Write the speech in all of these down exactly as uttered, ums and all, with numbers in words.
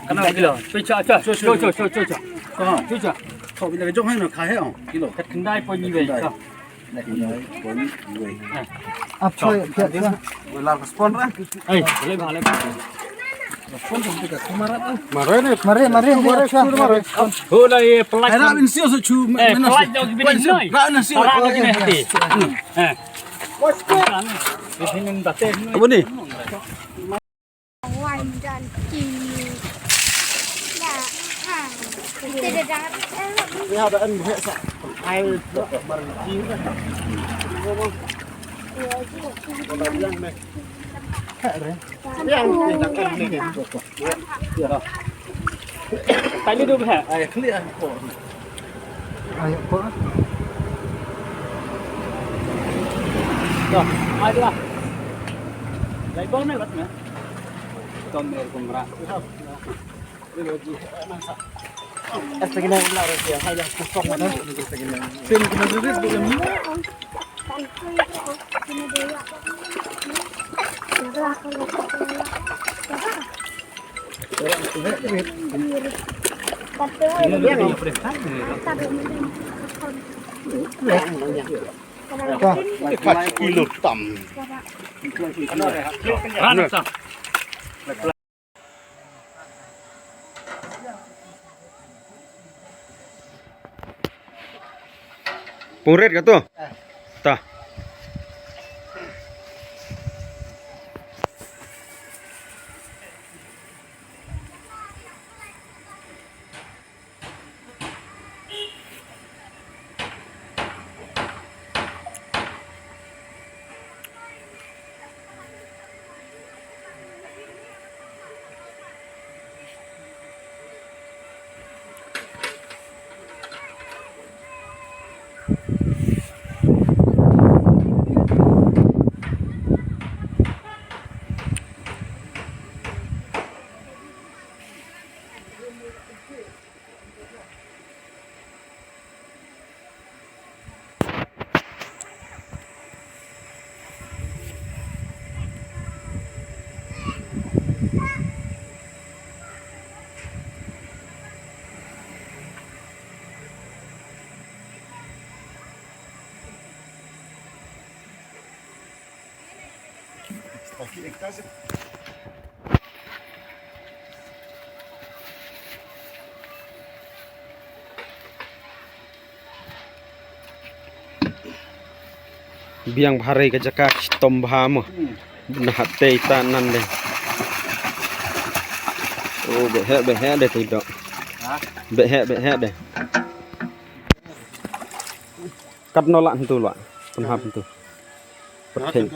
Kana kilo. Cuca, cuca, cuca, cuca, cuca. Cuca. Kau bila jong hai no kah hai oh. Kilo. Kat khyndai point nyiwei. Khyndai. Khyndai point nyiwei. Ap choi, choi, choi. Wala respond ra. Ai, boleh ba, boleh ba. Respond tu ka sumara tu. Mare ne. Mare, mare, mare, mare. Ho da ye pelak. Ra bin sio su chu. Eh, pelak jauh bin noi. Ra bin sio. Ra bin sio. Eh. Apa ni? Wan dan kini. Dah. Ha. Kita dah dah. Ni ada an buat sa. Ai bar ki. Yang ni dah kan ni. Ya. Tali tu bah. Ai clear ko. Ayo ko. Dah, ai dah. Lai bang ni bat ni. Kom er kom ra. Asta kena ular dia. Hai dah. Sini kena duduk di dalam ni. Pung rit ka tu? Ta. Biang bha re ka jaka, chitom bha mo. Hmm. Nahat te ita nan de. Oh, behek, behek de tu dok. Ha? Behek, behek de. Kat no lah tu lah. Penhap tu. Pat khein.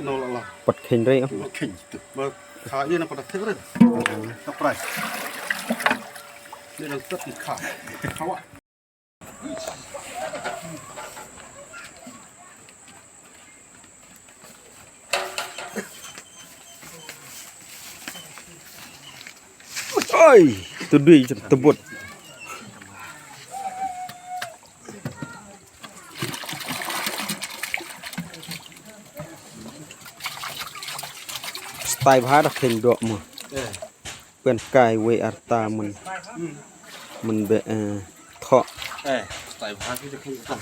Pat khein re. Pat khein tu. Ba kha ye na pat khein re. Ka prai. Ni dang tat kha. Kha wa. Oi, tu dui tebut. Stai bha da khein dok mo. Eh. Pen kai wei arta mun. Hmm. Mun be, eh, thok. Eh, stai bha ki da khein dok.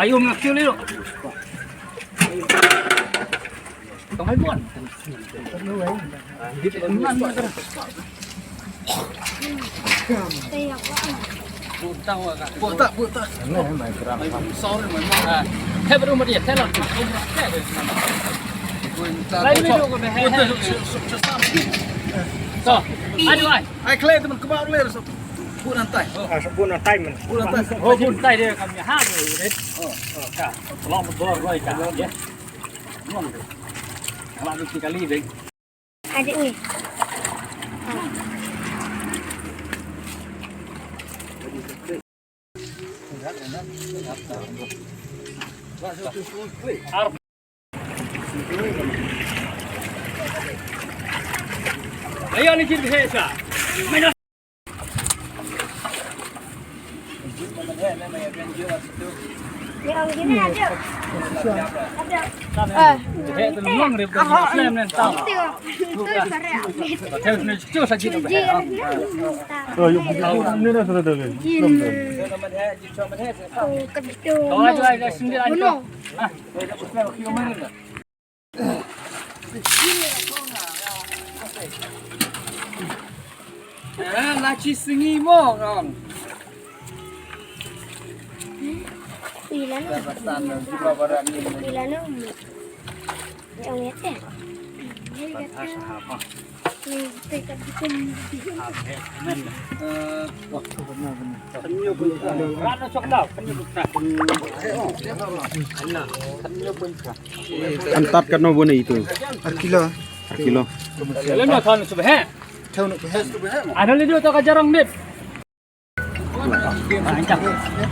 Ayum nak kili lo. Tong hai buan. Buta, buta. Sorry, my mom. Hep rumah dia, tell her. Lain video ko, eh, eh. So, aduh, ai. Ai, khlei teman kebab le, so. Bu nantai. Ah, bu nantai, man. Bu nantai. Oh, bu nantai dia kami ha, eh. Oh. Ka. Tolong motor roi ka. Ya. Ngam. Ngam ni kali deh. Adik ni. Ayo ni kit he sa. Eh, lachi sngi mo ngong. Ila no. Ila no. Yang ya teh. Antat katno bun itu? Ar kilo. Ar kilo. Ano le dio to ka jarang nit.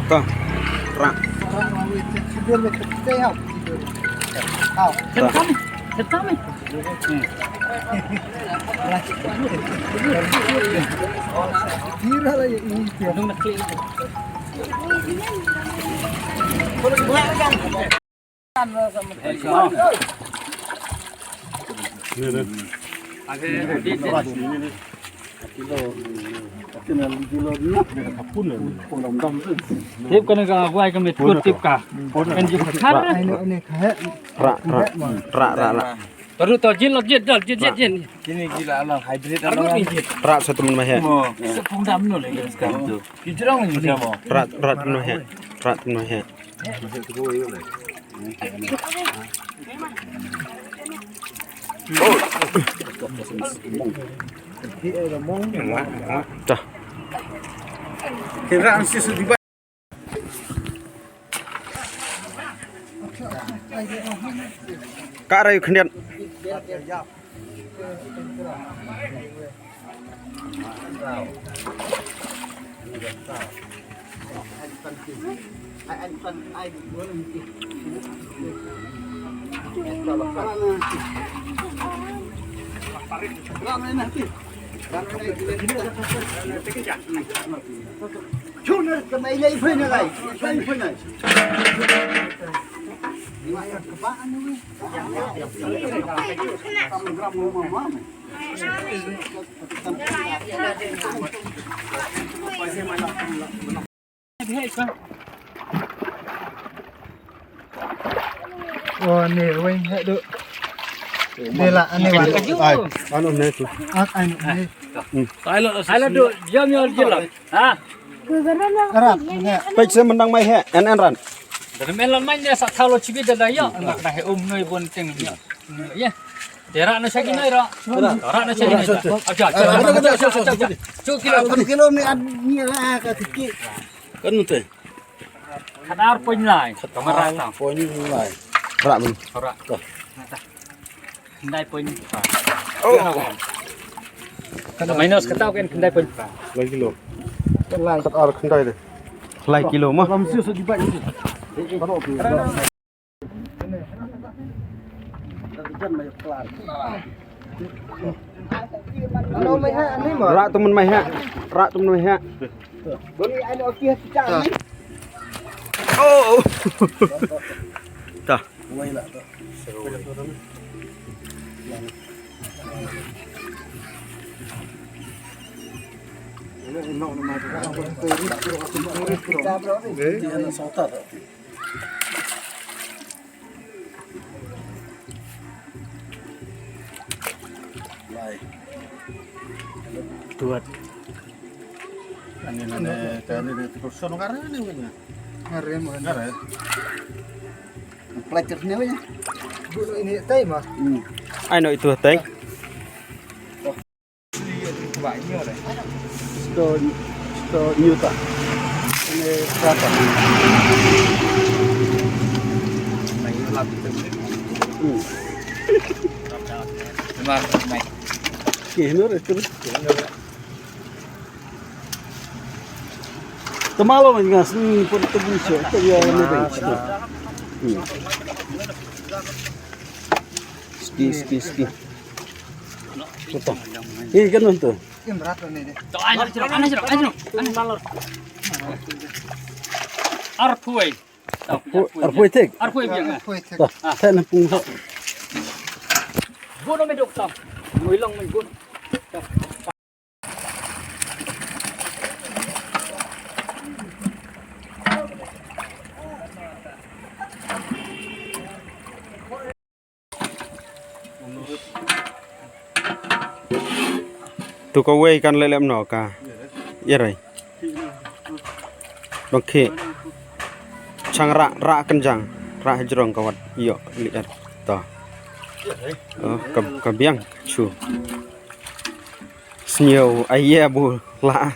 Ka. Ra. Ketam. Ketam. Tira lagi ini dia. Tip ka na ka guai ka met kut tip ka. Kan ji ka kar. Ra, ra, ra, ra, ra. Baru to jin lo jin dal jin jin jin. Kini gila alang hybrid alang. Ra sa temen mah he. Mo. Sepung dam no le sekarang tu. Kijrong ni sama. Ra, ra temen mah he. Ra temen mah he. Ka ra ïa u khyndiat. Oh, ni weng he du. Ni la, ni wa. Ai, anu ne tu. Ak, ai, ni. Ai la du, jam yo jilo. Ha? Arap, he. Pek se mendang mai he, en en ran. Dan mel mai ne sa thalo chibi da da yo. Anak da he um noi bon ting yo. Ye. Tera na sagi noi ro. Tera na sagi noi. Acha, acha, acha, acha, acha. Chu kilo. Satu kilo ni ad ni ah ka tiki. Kan tu. Khatar poin lai. Kamera tang. Poin lai. Rak mun. Rak. Khyndai poin. Oh. Ka minus ka tau kan khyndai poin. Lai kilo. Lai. Khatar khyndai de. Lai kilo mah. Lam siu sa dibai. Rak tu mun mai ha. Rak tu mun mai ha. Oh. Tah. Tuat. Ani nane, ani nane, tu sono ngare ni wanya. Ngare mo. Ngare. Plek ni wanya. Bulu ini tai ma. Hmm. Ai no itu tai. Sto, sto nyuta. Ini berapa? Hmm. Oke, nur itu. Temalo mas ngas ni pun tebu so, tebu yang ni. Hmm. Ski, ski, ski. Puta. Eh, kan tu. Im rat ni deh. To, ano siro, ano siro, ano siro, ano siro. Arphuai. Arphuai, arphuai thik. Arphuai biang. Arphuai thik. To, ah, thik na pung ho. Bono me dok tam. Muilong me gun. Tu kawei kan lelem no ka. Ïa rai. Bangkhi. Chang ra, ra kan jang. Ra hajrong kawat. Ïo, liat. Ta. Oh, ka, ka biang. Chu. Sniew, aye bu la.